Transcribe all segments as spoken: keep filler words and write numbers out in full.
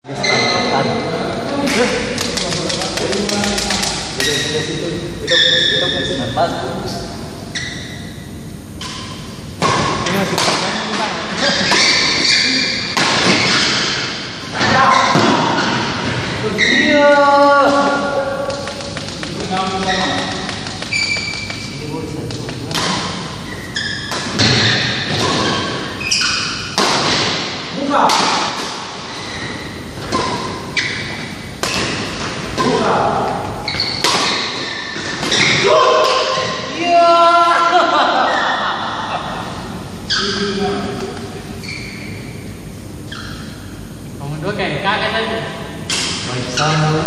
Nomor dua kaya kakak tadi. Baik sama.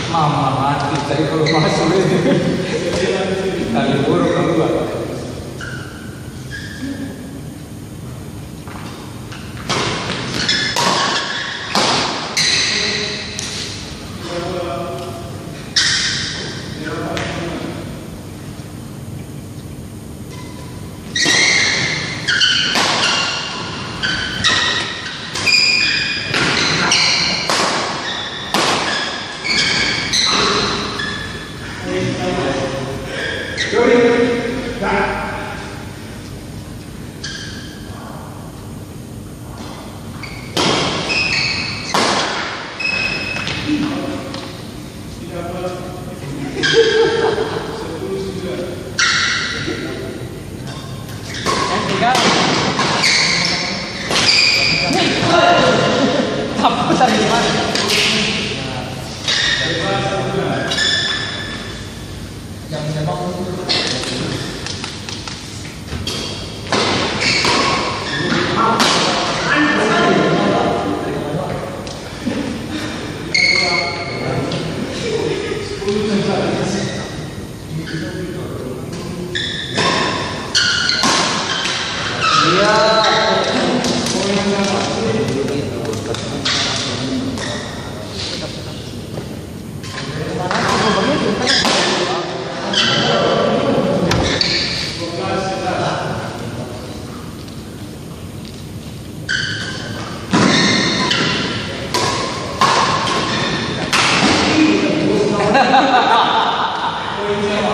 Mama mati tadi kalau masuk ini. Kali buruk keluar.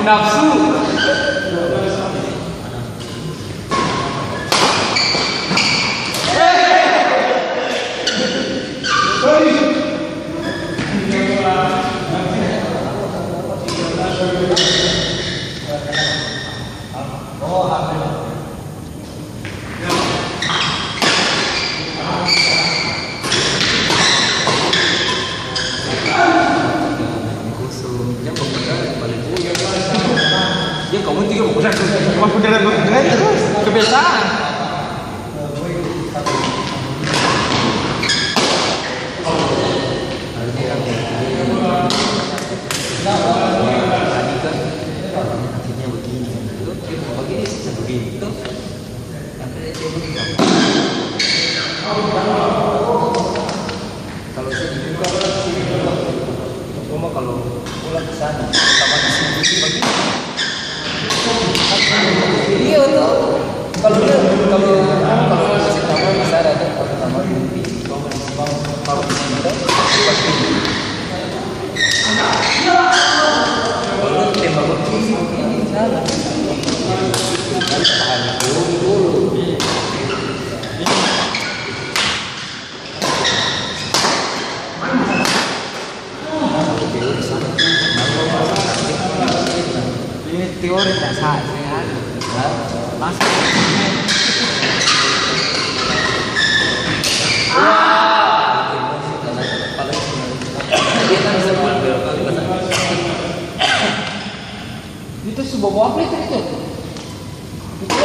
Nafsu. Kebiasaan. Kalo seng dibuka, seng dibuka. Cuma kalo pulang ke sana, sama di sini, sini bagini. Iya, to. Kalo dia, kalo, kalo masih tambah, bisa ada, ada, kalo tambah di, di, di, di, di, di, di, di, di, di, di, Kalo tembak begini, begini, salah. Tahan dulu, dulu. Ini teori tak sah, ya. Masuk. Itu su bawa apa itu, itu? Itu.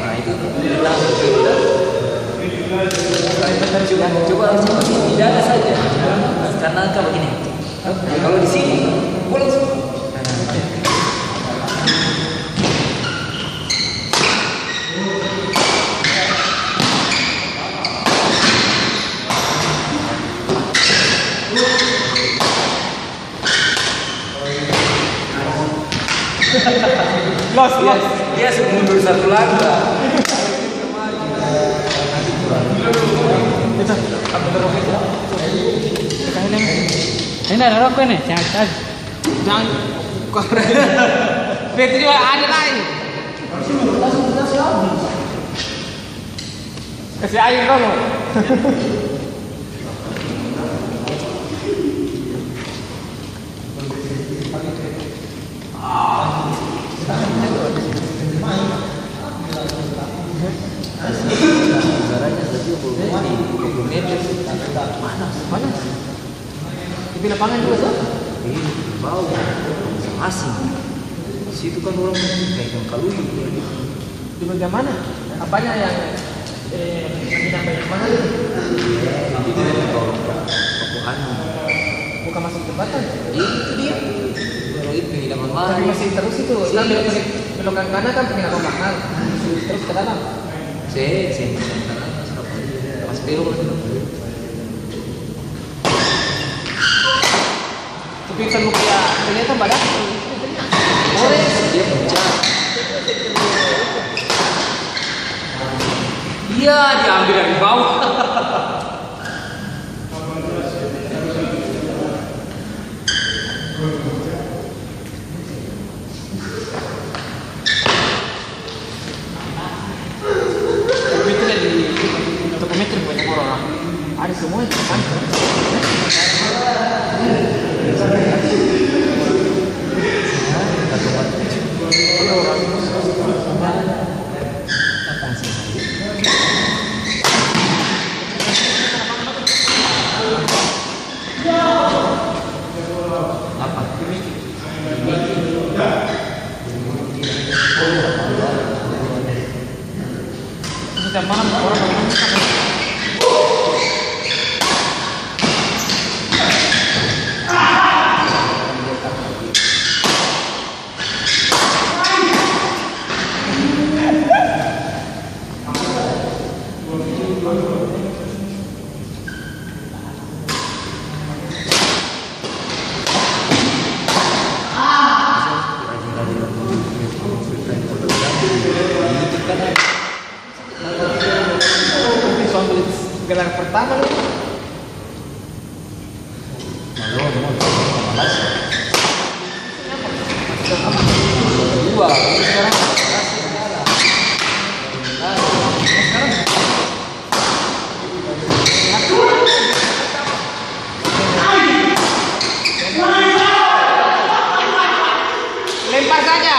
Nah, itu. Coba, coba, di dada saja. Karena angka begini. Kalau di sini, gua langsung. Los, los. Dia, dia su-, mundur satu langkah. Itu, ambil rokok itu. Ini ada rokok nih, jangan, jangan. Jangan. Begitu juga ada lain. Kasih air dong. Panas, panas. Di lapangan juga, so? Iya, bau. Asing. Situ kan orang pegang kalui. Di bagian mana? Apanya yang, eh, yang banyak mahal itu? Iya, itu kan bau. Bukan masuk jembatan? Itu dia. Itu hidangan mahal. Tapi masih terus itu. Iya. Kan belok, belokan kanan kan penginapan mahal. Terus ke dalam. Seng, seng, seng, seng. Pas belok kan. Tapi kan lu kayak kelihatan badan. Ore, dia pecah. Iya, diambil dari bawah. Tapi itu dari toko metri banyak orang. Ada semua itu kan. Setiap malam orang bangun. Gelar pertama nih. Dua, ini sekarang. Lempar saja.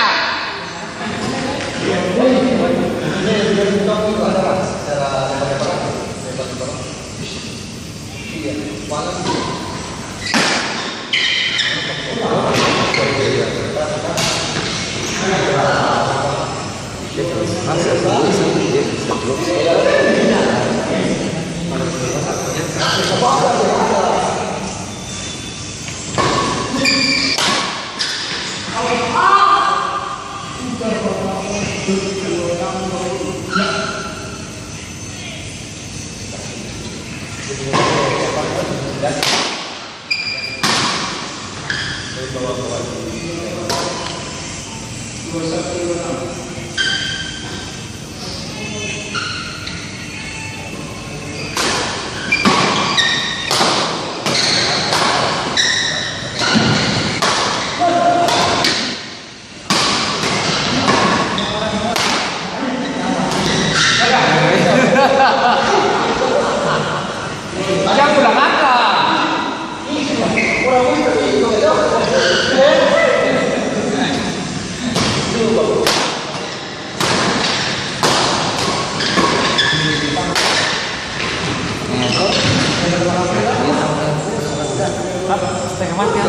Setengah mati.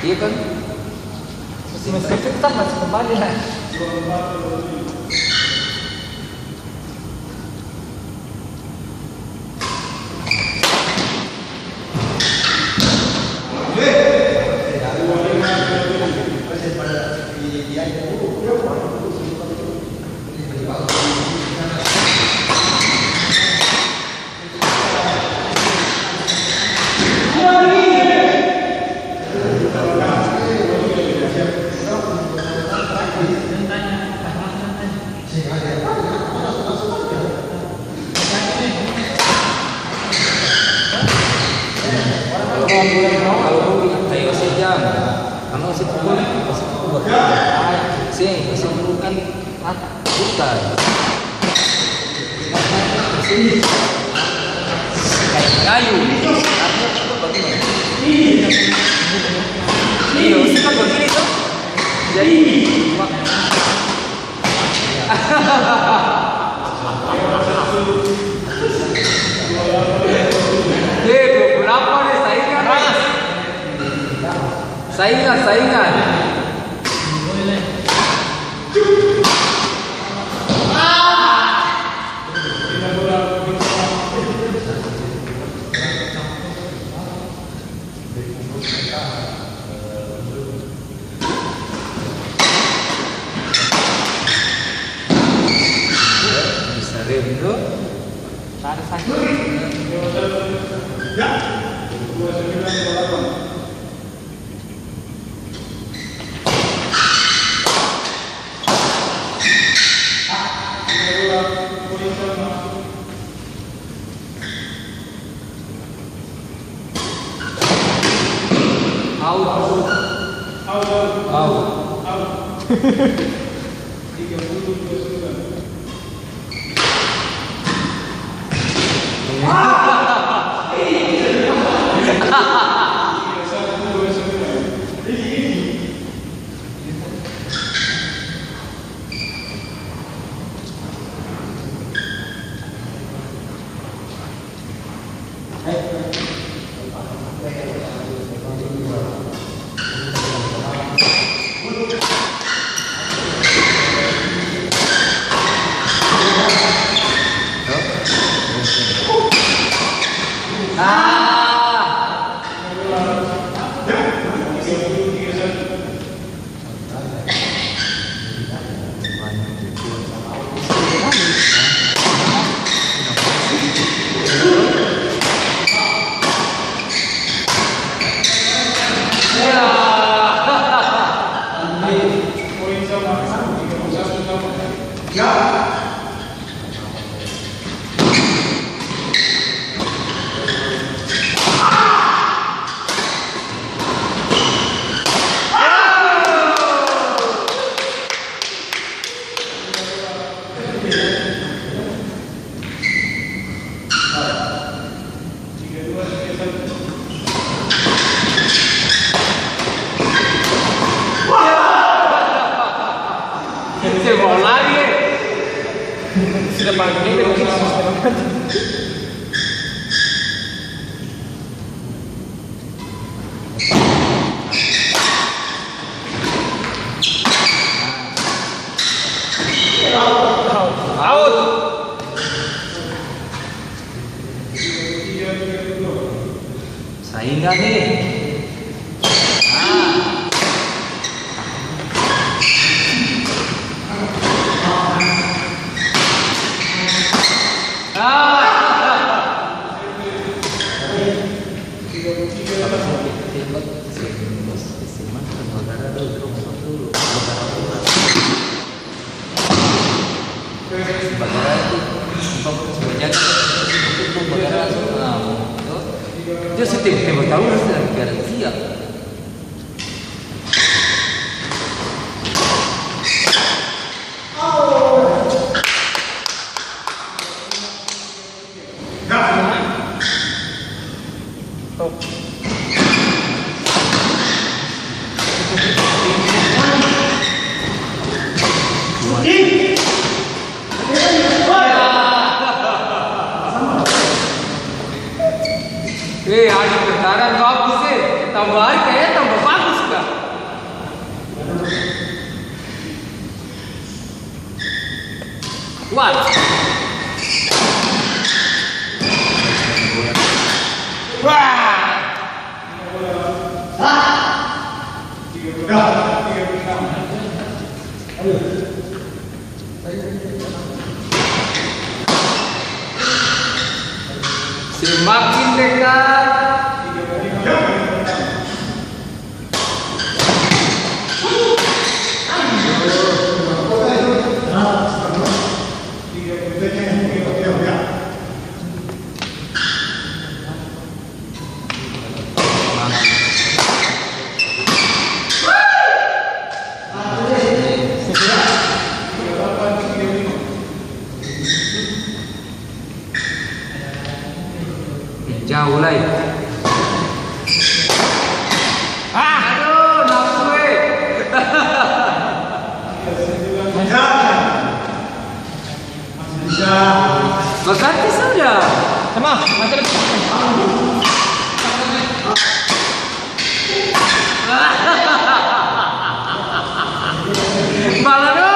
Iya kan? Masih, masih tetap masih kembali, nah. Kalo mau bilang, kalo mau bilang, "Ayo, wasit jang." Karna wasit pukul, wasit pukul buat apa? Seng, wasit pukul kan mata, bukan. Sini. Kayu. Artinya pukul bagaimana? Iya, wasit kan begini tuh. Jadi, Eh, dua puluh delapan nih, saingan nih. Saingan, saingan. Bisa rem tuh. Ada sakit. Out. Out. Out. Saya mau lari, eh. Sudah paling pendek, mungkin sudah mati. Out. Saingan nih. Ah. Ah. Bagara itu, bagara itu, bagara itu, Dia setiap tembak tahu, dia sudah garansia. Eh, Haji Pertaran bagus, eh. Tambah hari kayaknya tambah bagus, Kak. Kuat. Wah. Hah? Semakin dekat. Jauh lai. Ah! Aduh, nafsu, eh. Berganti saja. Sama, macam Balado.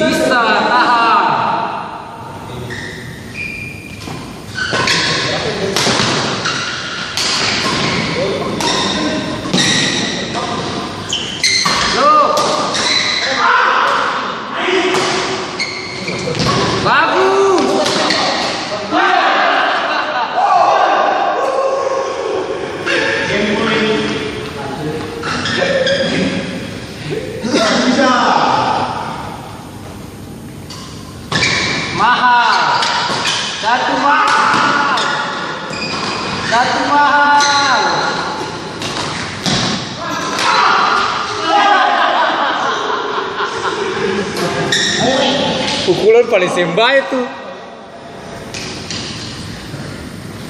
Bisa tahan. Bagus. Mahal. Satu mahal. Satu mahal. Pukulan paling seng bae tu.